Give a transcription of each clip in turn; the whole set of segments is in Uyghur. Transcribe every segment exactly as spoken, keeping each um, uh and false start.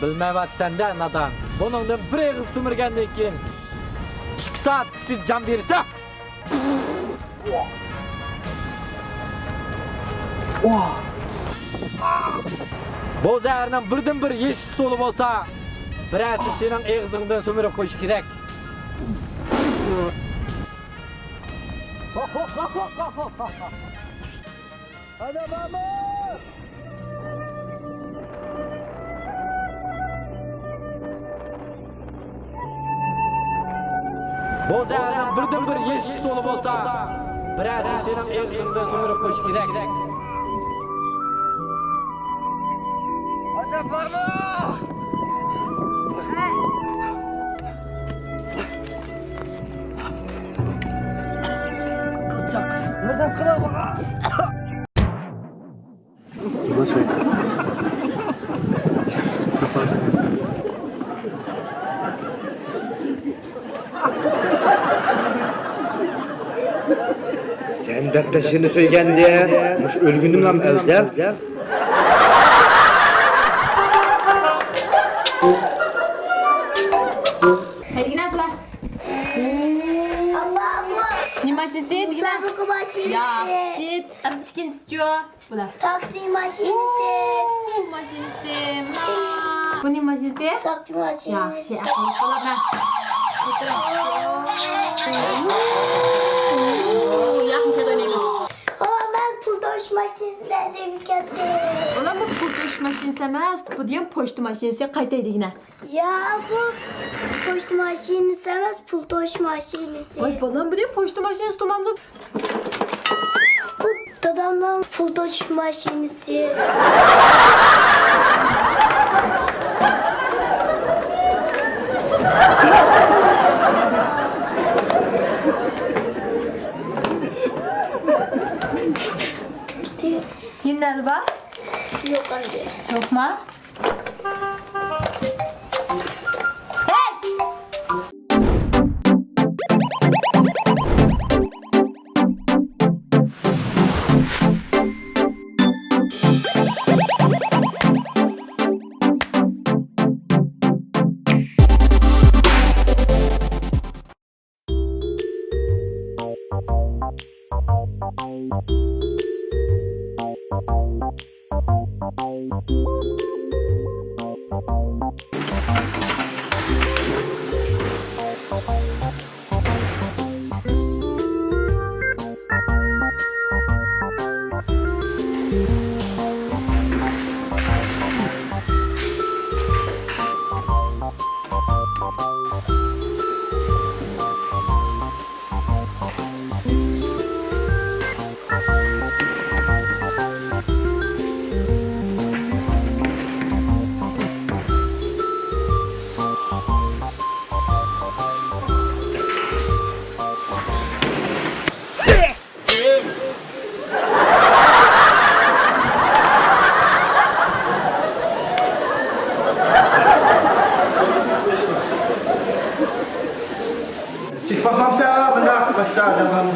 بىلمەيۋاتىسەن-دە، نادان. بۇنىڭدىن بىر ئېغىز سۈمۈرگەندىن كېيىن، ئىككى سائەت ئىچىدە جان بېرىسەن. بۇ زەھەرنىڭ بىردىن بىر يېشىش ئۇسۇلى بولسا، بىرەرسى سېنىڭ ئېغىزىڭدىن سۈمۈرۈپ قويۇشى كېرەك. بۇ زەھەرنىڭ بىردىن بىر يېشىش ئۇسۇلى بولسا، بىرەرسى سېنىڭ ئېغىزىڭدىن سۈمۈرۈپ قويۇشى كېرەك. سەن دەپ بېشىنى سۆيگەندە، مۇشۇ ئۆلگىنىملام ئەۋزەل. قەيدىگىنە قىلا. نېمە ماشىنىسى دېگىنە؟ مۇسابىقە ماشىنىسى. ياخشى. ئەم، ئىككىنچىسىچۇ؟ بۇلار. تاكسى ماشىنىسى. ئۇ، ماشىنىسى. ما. بۇنى ماشىنىسى؟ ساقچى ماشىنىسى. ياخشى، ئەقىللىق بالا، مە. ئۇ، ياخشى ئوينايمىز. ئۇ، مەن پۇل توشۇش ماشىنىسى دەپ كەتتىم. ئۇلار بۇ پۇل توشۇش ماشىنىسى ئەمەس، بۇ دېگەن پوچتا ماشىنىسى، قايتاي دېگىنە. يا، بۇ پوچتا ماشىنىسى ئەمەس، پۇل توشۇش ماشىنىسى. ۋاي بالام، بۇنى پوچتا ماشىنىسى تۇمامدۇ؟ بۇ دادامنىڭ پۇل توشۇش ماشىنىسى. يەنە نەدە بار؟ يوق ئەمدى. يوقما؟ چېكىپ باقمامسەن مۇنداق باشتا ئادەم.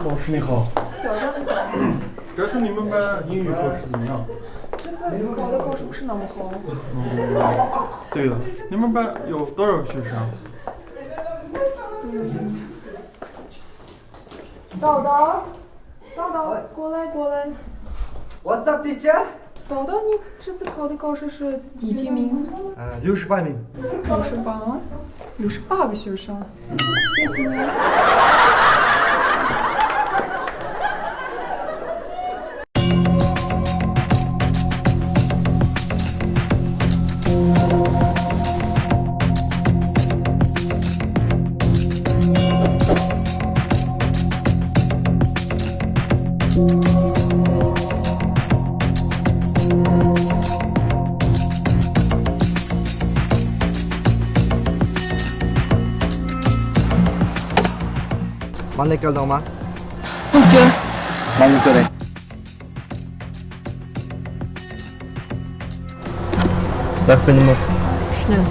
어, 你好。这是你们班英语课是怎么样？这次考的高数不是那么好。嗯，对了，你们班有多少学生？嗯。 豆豆，豆豆，过来，过来。What's up, teacher? 豆豆，你这次考的高数是第几名？呃，六十八名。六十八，六十八个学生。谢谢你。 مانا كەلدىڭما؟ مانا كۆرەي. ئەپىنىمۇ. چۈشىنەم.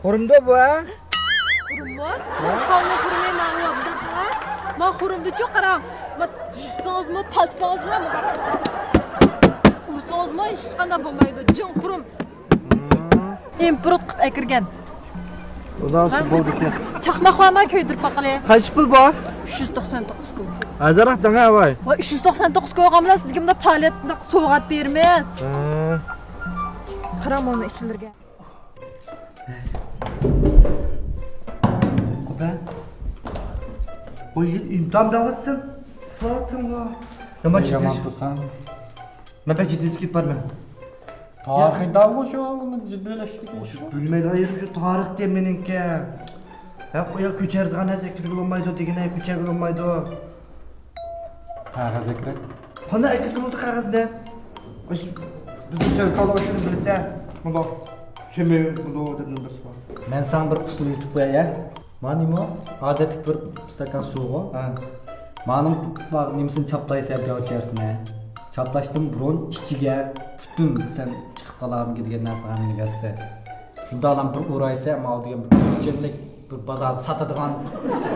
قۇرۇمدۇ بۇ، ھە؟ قۇرۇممۇ؟ چوڭ تاۋنىڭ قۇرۇمى ماڭا بۇنداق، ھە؟ ما قۇرۇمدىچۇ قاراڭ. ما چىشسىڭىزمۇ، تاتسىڭىزمۇ، مۇنداق ئۇرسىڭىزمۇ ھېچقانداق بولمايدۇ. جىڭ قۇرۇم. ئىمپورت قىلىپ ئەكىرگەن. ئۇنداق بولىدىكەن. چاقماق بارمۇ، كۆيدۈرۈپ باقىلى. قانچە پۇل بار؟ ئۈچ يۈز توقسان توققۇز كوي. ئازراق دەڭە، ئاۋاي. ۋاي، ئۈچ يۈز توقسان توققۇز كوي قالغان بىلەن سىزگە مۇنداق پائالىيەت سوۋغات بېرىمىز. ھە. قاراڭ، مانا ئىشلىرىگە. قوپە. بۇ يىل ئىمتىھان دەۋاتسام، دەۋاتسامغۇ. يامان يامان جىددىي. تۇرساڭ. مەن بەك جىددىي كېتىپ بارمەن. تارىخىي داۋغۇ شۇ، ئۇنى جىددىيلەشتۈرگەن شۇ. بىلمەيدىغان يېرىم شۇ، تارىخ دېگەن مېنىڭكى. ھە، ئۇ ياق كۆچۈرىدىغان نەرسە ئەكىرگىلى بولمايدۇ، دېگەن كۆچۈرگىلى بولمايدۇ. قەغەز ئەكىرەك. قانداق ئەكىرگىلى بولىدۇ قەغەزنى؟ ئاشۇ بىزنىڭ چېركاۋلار شۇنى بىلسە، مۇنداق سۆمۈر، مۇنداق دەپ نېمە بىرسى بار. مەن ساڭا بىر ئۇسۇل ئېيتىپ قوياي، ھە؟ مانا نېمە؟ ئادەتتىكى بىر ئىستاكان سۇغۇ. ھە. مانىڭ نېمىسىنى چاپلايسەن، بىر ئىچەرسىنە. چاپلاشتىن بۇرۇن ئىچىگە پۈتۈن سەن چىقىپ قالامىكى دېگەن نەرسىنى ھەممىنى يازسا. شۇنداقلا بىر ئۇرايسەن، ماۋۇ دېگەن بىر ئىچىملىك، بىر بازاردا ساتىدىغان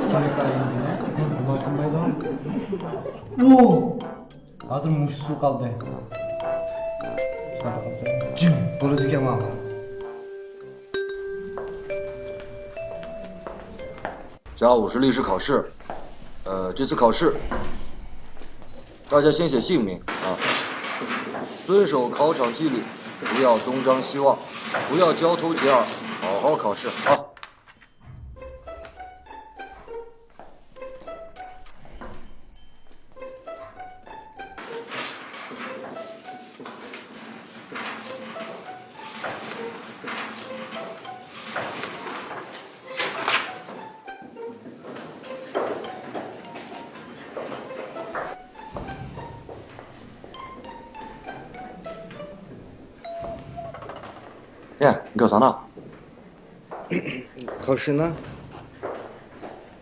ئىچىملىك ئايلىنىدىغان. نېمە قىلمايدۇ؟ ئۇ! ھازىر مۇشۇ سۇ قالدى. جىڭ بولىدىكەن ماۋۇ. 下午是律师考试，呃，这次考试，大家先写姓名啊，遵守考场纪律，不要东张西望，不要交头接耳，好好考试啊。 哎，你搞啥呢？考试呢？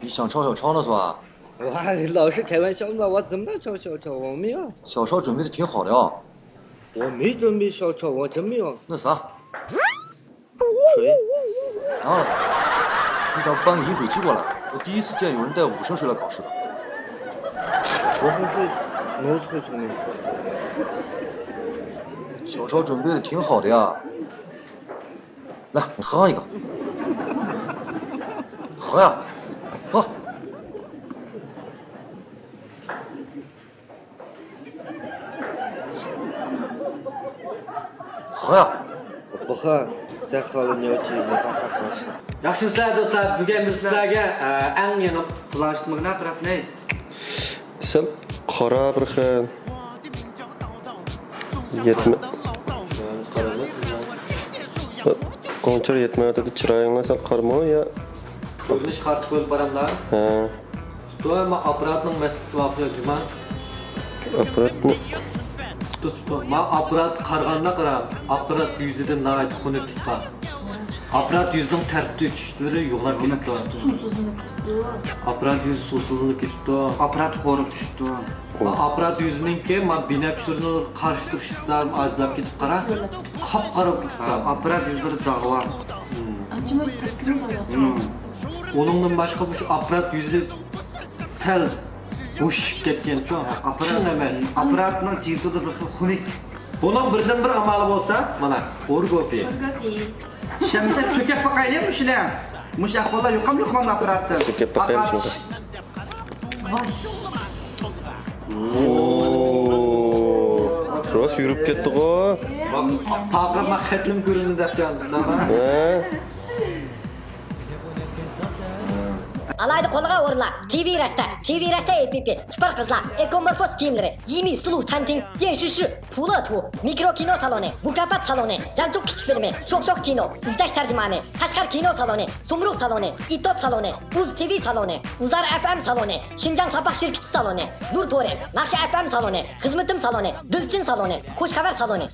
你想抄小抄呢是吧？哇，老师开玩笑嘛，我怎么能抄小抄？我没有。小抄准备的挺好的啊。我没准备小抄，我真没有。那啥？水？啊，你咋不搬个饮水机过来？我第一次见有人带五升水来考试的。五升水，我是会聪明。小抄准备的挺好的呀。 来，你喝上一个。喝呀，喝。喝呀。 不喝，再喝了你要去没办法考试。 ياخشىمۇسىلەر دوستلار، بۈگۈن بىز سىلەرگە، ئە، ئەڭ يېڭى پىلانشېتمىغىنا قاراپ نەي. سەل قارا بىر خىل. يەتمە-، ئۇنچە يەتمەيۋاتىدۇ، چىرايىڭلار سەل قارىمۇ يا؟ كۆرۈنۈش قارىچۇق بولۇپ بارامدا. ھە. توي، ما ئاپپاراتنىڭ مەسىلىسى بار جۇما. ئاپپاراتنى؟ توي، توي، ما ئاپپارات قارىغاندا قارا، ئاپپارات يۈزىدە ناھايىتى خۇنۈك بار. ئاپپارات يۈزىنىڭ تەرتىپ تۈزۈشلىرى يوغىناپ كېتىپتۇ. سۇسىزلىنىپ كېتىپتۇ. ئاپپارات يۈزى سۇسىزلىنىپ كېتىپتۇ. ئاپپارات قورۇپ چۈشۈپتۇ. ئاپپارات يۈزىنىڭكى ما بىنەپشىلىرىنى قارشى تۇرۇش ئىقتىدارى ئاجىزلاپ كېتىپ قارا، قاپقارا بولۇپ كېتىپتۇ. ئاپپارات يۈزلىرى داغلار. ئۇنىڭدىن باشقا مۇشۇ ئاپپارات يۈزى سەل بوشىشىپ كەتكەنچۇ؟ ئاپپارات ئەمەس. ئاپپاراتنىڭ جىگدىدا بىر خىل خۇنۈك. بۇنىڭ بىردىنبىر ئامالى بولسا، مانا، ئورگوفى. ئورگوفى. ئىشەنمىسەڭ سۆكەپ باقايلى مۇشۇنى. مۇشۇ ئەھۋاللار يۇقام يۇقام ئاپپاراتتىن. سۆكەپ باقايلى شۇنى. روس يۈرۈپ كەتتىغۇ. پاقىر ما خەتلىم كۆرۈندى دەپ جان. ھە. ئالاھىدە قوللىغان ئورۇنلار، تىۋى رەستە، تىۋى رەستە ئېپپى، چىپار قىزلار، ئېكومورفوس كىيىملىرى، يىمى سۇلۇ چانتىڭ، يەنشىشى، پۇلاتۇ، مىكرو كىنو سالونى، مۇكاپات سالونى، يانچۇق كىچىك فىلىمى، شوخ شوخ كىنو، ئىزدەش تەرجىمانى، قەشقەر كىنو سالونى، سۇمرۇغ سالونى، ئىتوپ سالونى، ئۇز تىۋى سالونى، ئۇزار ئەف ئەم سالونى، شىنجاڭ ساپاق شىركىتى سالونى، نۇر تورى، ناخشا ئەف ئەم سالونى، خىزمىتىم سالونى، دىلچىن سالونى، خۇش خەۋەر سالونى.